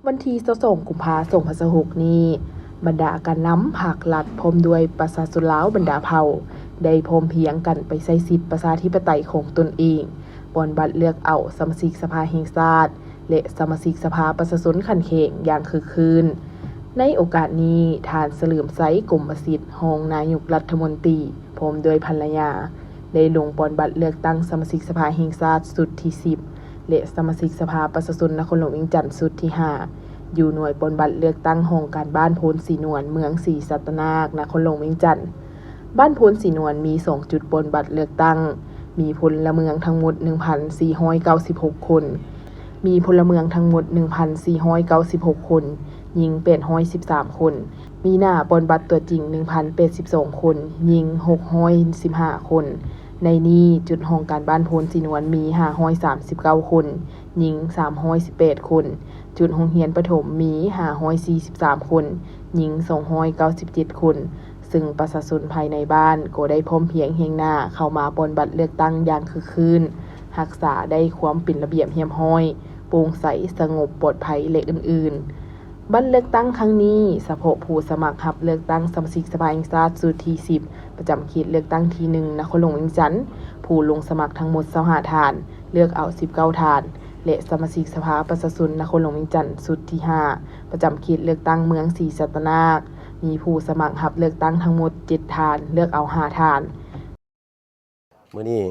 ວັນທີຊາວສອງ ກຸມພາ ສອງພັນຊາວຫົກນີ້, ບັນດາການນຳພັກລັດ ພ້ອມດ້ວຍປະຊາຊົນລາວບັນດາເຜົ່າ ໄດ້ພ້ອມພຽງກັນໄປໃຊ້ສິດປະຊາທິປະໄຕຂອງຕົນເອງ, ປ່ອນບັດເລືອກເອົາສະມາຊິກສະພາແຫ່ງຊາດ ແລະ ສະມາຊິກສະພາປະຊາຊົນຂັ້ນແຂວງຢ່າງຄຶກຄື້ນ. ໃນໂອກາດນີ້, ທ່ານ ສະເຫຼີມໄຊ ກົມມະສິດ ຮອງນາຍົກລັດຖະມົນຕີ ພ້ອມດ້ວຍພັນລະຍາ ໄດ້ລົງປ່ອນບັດເລືອກຕັ້ງສະມາຊິກສະພາແຫ່ງຊາດຊຸດທີສິບ ແລະ ສະມາຊິກສະພາປະຊາຊົນນະຄອນຫຼວງວຽງຈັນຊຸດທີຫ້າ ຢູ່ໜ່ວຍປ່ອນບັດເລືອກຕັ້ງຫ້ອງການບ້ານໂພນສີນວນ ເມືອງສີສັດຕະນາກ ນະຄອນຫຼວງວຽງຈັນ. ບ້ານໂພນສີນວນມີສອງຈຸດປ່ອນບັດເລືອກຕັ້ງ, ມີພົນລະເມືອງທັງໝົດໜຶ່ງພັນສີ່ຮ້ອຍເກົ້າສິບຫົກຄົນ, ມີພົນລະເມືອງທັງໝົດໜຶ່ງພັນສີ່ຮ້ອຍເກົ້າສິບຫົກຄົນ, ຍິງແປດຮ້ອຍສິບສາມຄົນ, ມີໜ້າປ່ອນບັດຕົວຈິງໜຶ່ງພັນແປດສິບສອງຄົນ, ຍິງຫົກຮ້ອຍສິບຫ້າຄົນ. ໃນນີ້, ຈຸດຫ້ອງການບ້ານໂພນສີນວນມີຫ້າຮ້ອຍສາມສິບເກົ້າຄົນ, ຍິງສາມຮ້ອຍສິບແປດຄົນ, ຈຸດໂຮງຮຽນປະຖົມມີຫ້າຮ້ອຍສີ່ສິບສາມຄົນ, ຍິງສອງຮ້ອຍເກົ້າສິບເຈັດຄົນ. ຊຶ່ງປະຊາຊົນພາຍໃນບ້ານກໍໄດ້ພ້ອມພຽງຮຽງໜ້າເຂົ້າມາປ່ອນບັດເລືອກຕັ້ງຢ່າງຄຶກຄື້ນ, ຮັກສາໄດ້ຄວາມເປັນລະບຽບຮຽບຮ້ອຍ, ໂປ່ງໃສ, ສະຫງົບ, ປອດໄພ ແລະ ອື່ນໆ. ບັດເລືອກຕັ້ງຄັ້ງນີ້, ສະເພາະຜູ້ສະໝັກຮັບເລືອກຕັ້ງສະມາຊິກສະພາແຫ່ງຊາດຊຸດທີສິບ ປະຈຳເຂດເລືອກຕັ້ງທີໜຶ່ງ ນະຄອນຫຼວງວຽງຈັນ, ຜູ້ລົງສະໝັກທັງໝົດຊາວຫ້າທ່ານ, ເລືອກເອົາສິບເກົ້າທ່ານ ແລະ ສະມາຊິກສະພາປະຊາຊົນນະຄອນຫຼວງວຽງຈັນຊຸດທີຫ້າ ປະຈຳເຂດເລືອກຕັ້ງເມືອງສີສັດຕະນາກ, ມີຜູ້ສະໝັກຮັບເລືອກຕັ້ງທັງໝົດເຈັດທ່ານ, ເລືອກເອົາຫ້າທ່ານ. ມື້ນີ້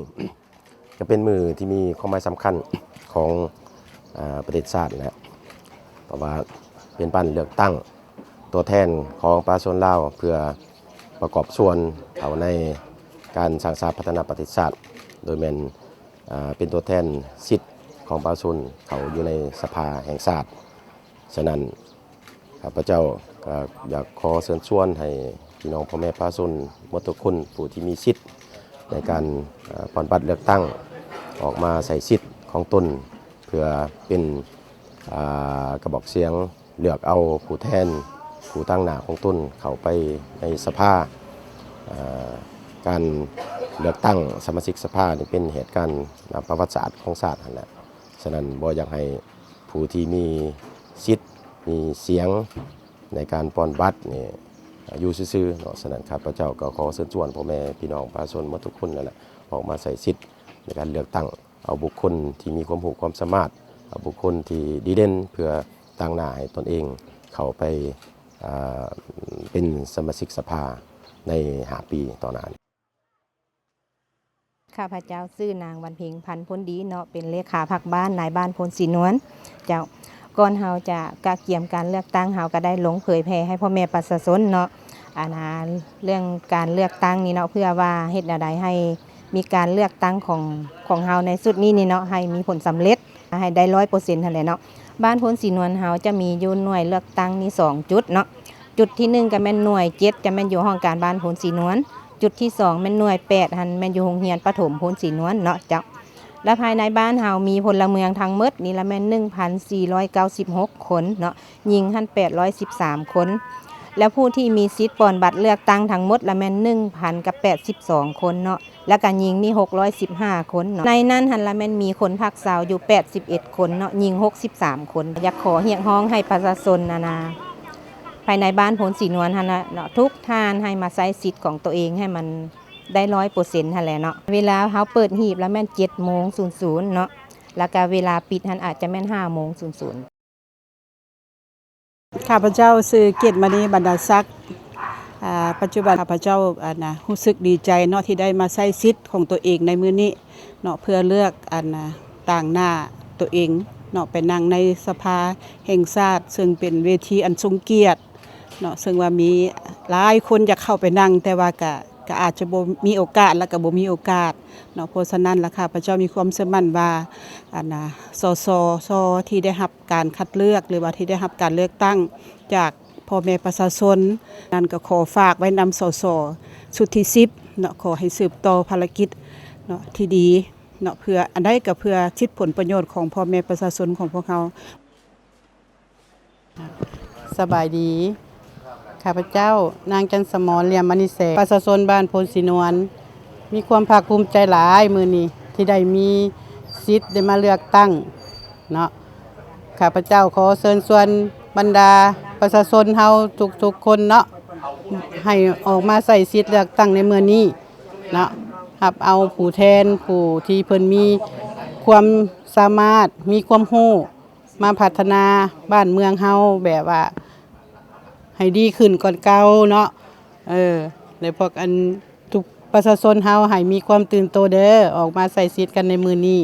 ກໍເປັນມື້ທີ່ມີຄວາມໝາຍສຳຄັນຂອງ ອາ ປະເທດຊາດນີ້ແຫຼະ, ເພາະວ່າເປັນວັນເລືອກຕັ້ງຕົວແທນຂອງປະຊາຊົນລາວ ເພື່ອປະກອບສ່ວນເຂົ້າໃນການສ້າງຊາດພັດທະນາປະເທດຊາດ, ໂດຍແມ່ນ ອາ ເປັນຕົວແທນສິດຂອງປະຊາຊົນເຂົ້າຢູ່ໃນສະພາແຫ່ງຊາດ. ສະນັ້ນ ຂ້າພະເຈົ້າກໍຢາກຂໍເຊີນຊວນໃຫ້ພີ່ນ້ອງພໍ່ແມ່ປະຊາຊົນໝົດທຸກຄົນ ຜູ້ທີ່ມີສິດໃນການ ອາ ປ່ອນບັດເລືອກຕັ້ງ ອອກມາໃຊ້ສິດຂອງຕົນ ເພື່ອເປັນ ອາ ກະບອກສຽງເລືອກເອົາຜູ້ແທນ ຜູ້ຕາງໜ້າຂອງຕົນເຂົ້າໄປໃນສະພາ. ອາ ການເລືອກຕັ້ງສະມາຊິກສະພານີ້ເປັນເຫດການປະຫວັດສາດຂອງຊາດຫັ້ນແຫຼະ. ສະນັ້ນ ບໍ່ຢາກໃຫ້ຜູ້ທີ່ມີສິດ ມີສຽງໃນການປ່ອນບັດນີ້ຢູ່ຊື່ໆເນາະ. ສະນັ້ນ ຂ້າພະເຈົ້າກໍຂໍເຊີນຊວນພໍ່ແມ່ພີ່ນ້ອງປະຊາຊົນໝົດທຸກຄົນນັ້ນແຫຼະ ອອກມາໃຊ້ສິດໃນການເລືອກຕັ້ງ ເອົາບຸກຄົນທີ່ມີຄວາມຮູ້ຄວາມສາມາດ, ເອົາບຸກຄົນທີ່ດີເດັ່ນ ເພື່ອຕາງໜ້າໃຫ້ຕົນເອງເຂົ້າໄປ ອາ ເປັນສະມາຊິກສະພາໃນຫ້າປີຕໍ່ໜ້ານີ້. ຂ້າພະເຈົ້າຊື່ນາງ ວັນເພັງ ພັນພົນດີເນາະ, ເປັນເລຂາພັກບ້ານ ນາຍບ້ານໂພນສີນວນເຈົ້າ. ກ່ອນເຮົາຈະກະກຽມການເລືອກຕັ້ງ, ເຮົາກໍໄດ້ລົງເຜີຍແຜ່ໃຫ້ພໍ່ແມ່ປະຊາຊົນເນາະ, ອັນນາ ເລື່ອງການເລືອກຕັ້ງນີ້ເນາະ, ເພື່ອວ່າເຮັດແນວໃດໃຫ້ມີການເລືອກຕັ້ງຂອງ ຂອງເຮົາໃນຊຸດນີ້ນີ້ເນາະ ໃຫ້ມີຜົນສຳເລັດ, ໃຫ້ໄດ້ຮ້ອຍເປີເຊັນຫັ້ນແຫຼະເນາະ. ບ້ານໂພນສີນວນເຮົາຈະມີຢູ່ໜ່ວຍເລືອກຕັ້ງນີ້ສອງຈຸດເນາະ. ຈຸດທີໜຶ່ງກໍແມ່ນໜ່ວຍເຈັດ ຈະແມ່ນຢູ່ຫ້ອງການບ້ານໂພນສີນວນ. ຈຸດທີສອງແມ່ນໜ່ວຍແປດ ຫັ້ນແມ່ນຢູ່ໂຮງຮຽນປະຖົມໂພນສີນວນເນາະເຈົ້າ. ແລະ ພາຍໃນບ້ານເຮົາມີພົນລະເມືອງທັງໝົດນີ້ລະແມ່ນໜຶ່ງພັນສີ່ຮ້ອຍເກົ້າສິບຫົກຄົນເນາະ, ຍິງຫັ້ນແປດຮ້ອຍສິບສາມຄົນ ແລະ ຜູ້ທີ່ມີສິດປ່ອນບັດເລືອກຕັ້ງທັງໝົດລະແມ່ນໜຶ່ງພັນກັບແປດສິບສອງຄົນເນາະ. ແລ້ວກະຍິງນີ້ຫົກຮ້ອຍສິບຫ້າຄົນເນາະ. ໃນນັ້ນຫັ້ນລະແມ່ນມີຄົນພັກຊາວຢູ່ແປດສິບເອັດຄົນເນາະ, ຍິງຫົກສິບສາມຄົນ. ຢາກຂໍຮຽກຮ້ອງໃຫ້ປະຊາຊົນ ອັນນາ ພາຍໃນບ້ານໂພນສີນວນຫັ້ນນະເນາະ, ທຸກທ່ານໃຫ້ມາໃຊ້ສິດຂອງໂຕເອງໃຫ້ມັນໄດ້ຮ້ອຍເປີເຊັນຫັ້ນແຫຼະເນາະ. ເວລາເຮົາເປີດຮີບລະແມ່ນເຈັດໂມງສູນສູນເນາະ, ແລ້ວກະເວລາປິດຫັ້ນອາດຈະແມ່ນຫ້າໂມງສູນສູນ. ຂ້າພະເຈົ້າຊື່ ເກດມະນີ ບັນດາສັກ. ອາ ປັດຈຸບັນຂ້າພະເຈົ້າ ອັນນາ ຮູ້ສຶກດີໃຈເນາະ ທີ່ໄດ້ມາໃຊ້ສິດຂອງຕົວເອງໃນມື້ນີ້ເນາະ, ເພື່ອເລືອກ ອັນນາ ຕາງໜ້າຕົວເອງເນາະ ໄປນັ່ງໃນສະພາແຫ່ງຊາດ, ເຊິ່ງເປັນເວທີອັນຊົງກຽດເນາະ, ເຊິ່ງວ່າມີຫຼາຍຄົນຢາກເຂົ້າໄປນັ່ງ, ແຕ່ວ່າກະ ກະອາດຈະບໍ່ມີໂອກາດ ແລະ ກະບໍ່ມີໂອກາດເນາະ. ເພາະສະນັ້ນລະ ຂ້າພະເຈົ້າມີຄວາມເຊື່ອໝັ້ນວ່າ ອັນນາ ສສຊ ທີ່ໄດ້ຮັບການຄັດເລືອກ ຫຼືວ່າທີ່ໄດ້ຮັບການເລືອກຕັ້ງຈາກພໍ່ແມ່ປະຊາຊົນນັ້ນ ກໍຂໍຝາກໄວ້ນຳ ສສ ຊຸດທີສິບເນາະ, ຂໍໃຫ້ສືບຕໍ່ພາລະກິດເນາະ ທີ່ດີເນາະ, ເພື່ອອັນໃດກໍເພື່ອສິດຜົນປະໂຫຍດຂອງພໍ່ແມ່ປະຊາຊົນຂອງພວກເຮົາ. ສະບາຍດີ. ຂ້າພະເຈົ້າ ນາງ ຈັນສະໝອນ ຫຼຽມມະນີແສງ, ປະຊາຊົນບ້ານໂພນສີນວນ, ມີຄວາມພາກພູມໃຈຫຼາຍມື້ນີ້ ທີ່ໄດ້ມີສິດໄດ້ມາເລືອກຕັ້ງເນາະ, ຂ້າພະເຈົ້າຂໍເຊີນຊວນບັນດາປະຊາຊົນເຮົາທຸກໆຄົນເນາະ ໃຫ້ອອກມາໃຊ້ສິດເລືອກຕັ້ງໃນມື້ນີ້ເນາະ ຮັບເອົາຜູ້ແທນຜູ້ທີ່ເພິ່ນມີຄວາມສາມາດ ມີຄວາມຮູ້ ມາພັດທະນາບ້ານເມືອງເຮົາແບບວ່າໃຫ້ດີຂຶ້ນກວ່າເກົ່າເນາະ. ເອີ ແລະພວກອັນ ທຸກປະຊາຊົນເຮົາໃຫ້ມີຄວາມຕື່ນໂຕເດີ ອອກມາໃຊ້ສິດກັນໃນມື້ນີ້